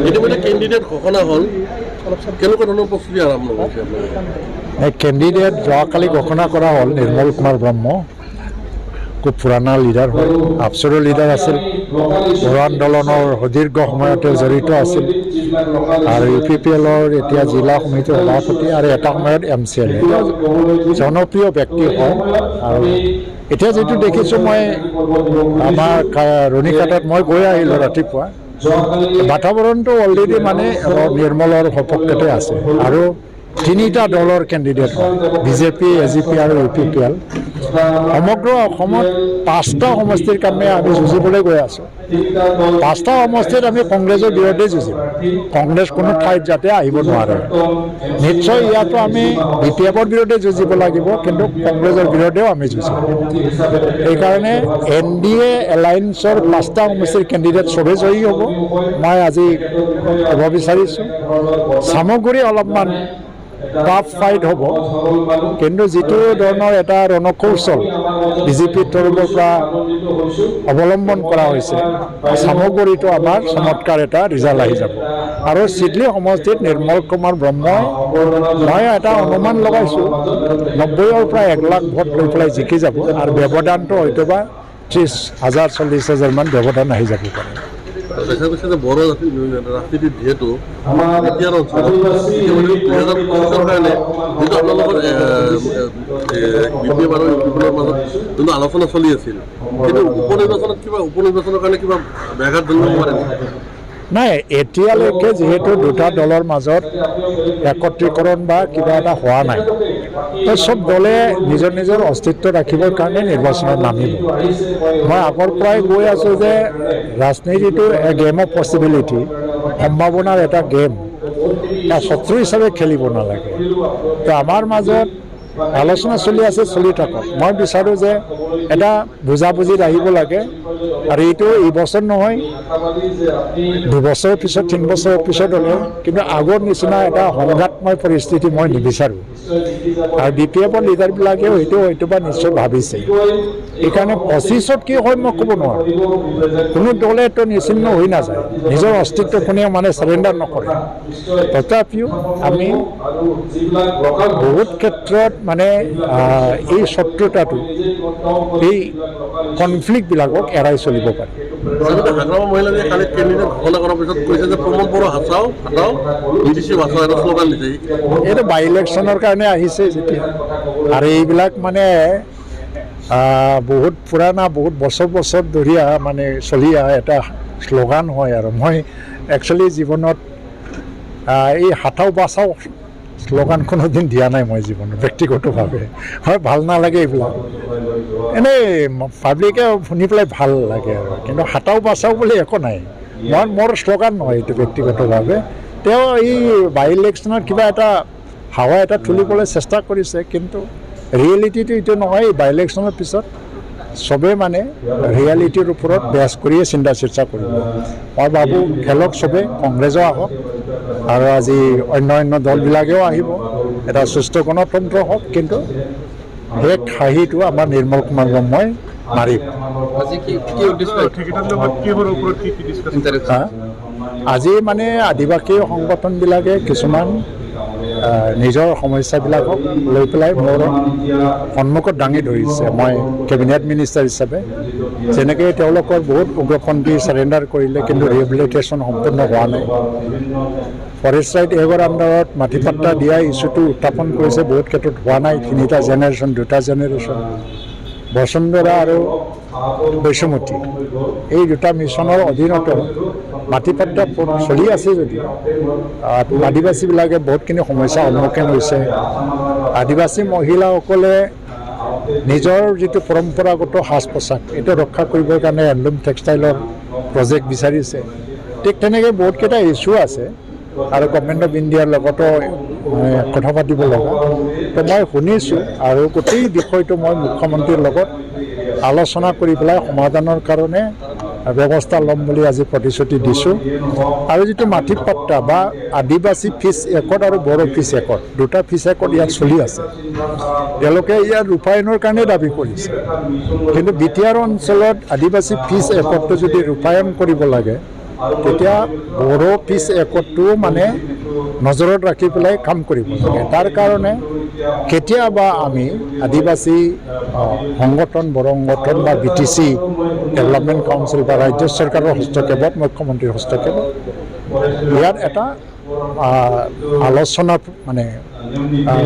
ইতিমধ্যে কেণ্ডিডেট ঘোষণা হ'ল, কেনেকুৱা ধৰণৰ প্ৰস্তুতি আৰম্ভ হৈছে আপোনালোকৰ? কেণ্ডিডেট যোৱাকালি ঘোষণা কৰা হ'ল। নিৰ্মল কুমাৰ ব্ৰহ্ম খুব পুৰাণা লিডাৰ হয়, আবছুৰো লিডাৰ আছিল, বড়ো আন্দোলনৰ সুদীৰ্ঘ সময়তে জড়িত আছিল আৰু ইউপিপিএলৰ এতিয়া জিলা সমিতিৰ সভাপতি আৰু এটা সময়ত এমচিএল এ। জনপ্ৰিয় ব্যক্তি হয়। আৰু এতিয়া যিটো দেখিছোঁ মই, আমাৰ ৰুণীখাতাত মই গৈ আহিলোঁ ৰাতিপুৱা, বাতাবৰণটো অলৰেডি মানে নিৰ্মলৰ সপক্ষতে আছে। আৰু তিনিটা দলৰ কেণ্ডিডেট হয়, বিজেপি, এজিপি আৰু ইউপিপিএল। সমগ্ৰ অসমত পাঁচটা সমষ্টিৰ কাৰণে আমি যুঁজিবলৈ গৈ আছোঁ। পাঁচটা সমষ্টিত আমি কংগ্ৰেছৰ বিৰুদ্ধে যুঁজিম। কংগ্ৰেছ কোনো ঠাইত যাতে আহিব নোৱাৰে। নিশ্চয় ইয়াতো আমি বিপিএফৰ বিৰুদ্ধে যুঁজিব লাগিব, কিন্তু কংগ্ৰেছৰ বিৰুদ্ধেও আমি যুঁজিম। সেইকাৰণে এনডিএ এলায়েন্সৰ পাঁচটা সমষ্টিৰ কেণ্ডিডেট চবেই জয়ী হ'ব, মই আজি ক'ব বিচাৰিছোঁ। চামগুৰি অলপমান টাফ ফাইট হ'ব, কিন্তু যিটো ধৰণৰ এটা ৰণকৌশল বিজেপিৰ তৰফৰ পৰা অৱলম্বন কৰা হৈছে, চামগুৰিটো আমাৰ চমৎকাৰ এটা ৰিজাল্ট আহি যাব। আৰু চিদলী সমষ্টিত নিৰ্মল কুমাৰ ব্ৰহ্মই, মই এটা অনুমান লগাইছোঁ, 90ৰ পৰা 1 লাখ ভোট লৈ পেলাই জিকি যাব আৰু ব্যৱধানটো হয়তোবা 30 হাজাৰ, 40 হাজাৰমান ব্যৱধান আহি যাব পাৰে। দেখা গৈছে যে বড়ো জাতি ৰাজনীতিত যিহেতু এতিয়াৰ অঞ্চলত ইতিমধ্যে 2025ৰ কাৰণে যিটো আপোনালোকৰ বিপিএফ আৰু ইউপিপিএলৰ মাজত যোনটো আলোচনা চলি আছিল, কিন্তু উপ নিৰ্বাচনৰ কাৰণে কিবা ব্যাঘাত জন্মিব পাৰে নেকি? নাই, এতিয়ালৈকে যিহেতু দুটা দলৰ মাজত একত্ৰীকৰণ বা কিবা এটা হোৱা নাই, তো চব দলে নিজৰ নিজৰ অস্তিত্ব ৰাখিবৰ কাৰণে নিৰ্বাচনত নামিব। মই আগৰ পৰাই কৈ আছোঁ যে ৰাজনীতিটো এ গেম অফ পচিবিলিটি, সম্ভাৱনাৰ এটা গেম। ইয়াক শত্ৰু হিচাপে খেলিব নালাগে। তো আমাৰ মাজত আলোচনা চলি আছে, চলি থাকক। মই বিচাৰোঁ যে এটা বুজাবুজিত আহিব লাগে। আৰু এইটো এইবছৰ নহয়, 2 বছৰৰ পিছত, 3 বছৰৰ পিছত হ'লেও, কিন্তু আগৰ নিচিনা এটা সংঘাতময় পৰিস্থিতি মই নিবিচাৰোঁ। আৰু বিপিএফৰ লিডাৰবিলাকেও সেইটো হয়তো বা নিশ্চয় ভাবিছে। সেইকাৰণে 25ত কি হয় মই ক'ব নোৱাৰোঁ। কোনো দলেতো নিশ্চিন্ন হৈ নাযায়, নিজৰ অস্তিত্ব কোনেও মানে চাৰেণ্ডাৰ নকৰে। তথাপিও আমি বহুত ক্ষেত্ৰত মানে এই শত্ৰুতাটো, এই কনফ্লিক্টবিলাকক এৰাই চলিব পাৰি। লগতে হাগ্ৰামা মহিলাৰীয়ে কালি কেণ্ডিডেট ঘোষণা কৰাৰ পিছত কৈছে যে প্ৰমোদ বড়ো হাঁচাও হাতাও, বিটিচি বাচাও, এটা শ্লোগান দিছে। এইটো বাই ইলেকশ্যনৰ কাৰণে আহিছে যেতিয়া। আৰু এইবিলাক মানে বহুত পুৰাণা, বহুত বছৰ বছৰ ধৰি অহা, মানে চলি অহা এটা শ্লোগান হয়। আৰু মই একচুৱেলি জীৱনত এই হাতাও বাচাও শ্লোগান কোনোদিন দিয়া নাই মই জীৱনত ব্যক্তিগতভাৱে। হয়, ভাল নালাগে এইবিলাক। এনেই পাব্লিকে শুনি পেলাই ভাল লাগে আৰু, কিন্তু হাতাও বাচাও বুলি একো নাই। মই মোৰ শ্লোগান নহয় এইটো ব্যক্তিগতভাৱে। তেওঁ এই বাই ইলেকশ্যনত কিবা এটা হাৱা এটা তুলিবলৈ চেষ্টা কৰিছে, কিন্তু ৰিয়েলিটিটো এইটো নহয়। এই বাই ইলেকশ্যনৰ পিছত চবেই মানে ৰিয়েলিটিৰ ওপৰত বেছ কৰিয়ে চিন্তা চৰ্চা কৰিব। মই ভাবোঁ, খেলক চবেই, কংগ্ৰেছো আহক আৰু আজি অন্য অন্য দলবিলাকেও আহিব, এটা সুস্থ গণতন্ত্ৰ হওক। কিন্তু সেই হাঁহিটো আমাৰ নিৰ্মল কুমাৰ ব্ৰহ্মই মাৰিব। আজি কি কি উদ্দেশ্য? হা? আজি মানে আদিবাসী সংগঠনবিলাকে কিছুমান নিজৰ সমস্যাবিলাকক লৈ পেলাই মোৰ সন্মুখত দাঙি ধৰিছে। মই কেবিনেট মিনিষ্টাৰ হিচাপে, যেনেকৈ তেওঁলোকৰ বহুত উগ্ৰপন্থী চাৰেণ্ডাৰ কৰিলে, কিন্তু ৰিহেবিলিটেশ্যন সম্পূৰ্ণ হোৱা নাই। ফৰেষ্ট ৰাইট এক্টৰ আণ্ডাৰত মাটি পাট্টা দিয়া ইছ্যুটো উত্থাপন কৰিছে, বহুত ক্ষেত্ৰত হোৱা নাই, তিনিটা জেনেৰেশ্যন, দুটা জেনেৰেশ্যন। বসুন্ধৰা আৰু বৈসুমতী, এই দুটা মিছনৰ অধীনতো মাটি পাট্টা চলি আছে যদিও আদিবাসীবিলাকে বহুতখিনি সমস্যাৰ সন্মুখীন হৈছে। আদিবাসী মহিলাসকলে নিজৰ যিটো পৰম্পৰাগত সাজ পোছাক, এইটো ৰক্ষা কৰিবৰ কাৰণে হেণ্ডলুম টেক্সটাইলৰ প্ৰজেক্ট বিচাৰিছে। ঠিক তেনেকৈ বহুতকেইটা ইছ্যু আছে আৰু গভমেণ্ট অফ ইণ্ডিয়াৰ লগতো মানে কথা পাতিব লগা। তো মই শুনিছোঁ আৰু গোটেই বিষয়টো মই মুখ্যমন্ত্ৰীৰ লগত আলোচনা কৰি পেলাই সমাধানৰ কাৰণে ব্যৱস্থা ল'ম বুলি আজি প্ৰতিশ্ৰুতি দিছোঁ। আৰু যিটো মাটি পাট্টা বা আদিবাসী পিচ একৰ্ড আৰু বড়ো পিচ একৰ্ড, দুটা পিচ একৰ্ড ইয়াত চলি আছে। তেওঁলোকে ইয়াৰ ৰূপায়ণৰ কাৰণে দাবী কৰিছে। কিন্তু বিটিআৰ অঞ্চলত আদিবাসী পিচ একৰ্ডটো যদি ৰূপায়ণ কৰিব লাগে তেতিয়া বড়ো পিচ একৰ্ডটো মানে নজৰত ৰাখি পেলাই কাম কৰিব লাগে। তাৰ কাৰণে কেতিয়াবা আমি আদিবাসী সংগঠন, বড়ো সংগঠন বা বিটিচি ডেভেলপমেণ্ট কাউন্সিল বা ৰাজ্য চৰকাৰৰ হস্তক্ষেপত, মুখ্যমন্ত্ৰীৰ হস্তক্ষেপত ইয়াত এটা আলোচনা মানে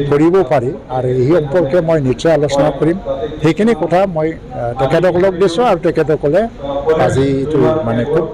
কৰিব পাৰি আৰু এই সম্পৰ্কে মই নিশ্চয় আলোচনা কৰিম। সেইখিনি কথা মই তেখেতসকলক দিছোঁ আৰু তেখেতসকলে আজি এইটো মানে খুব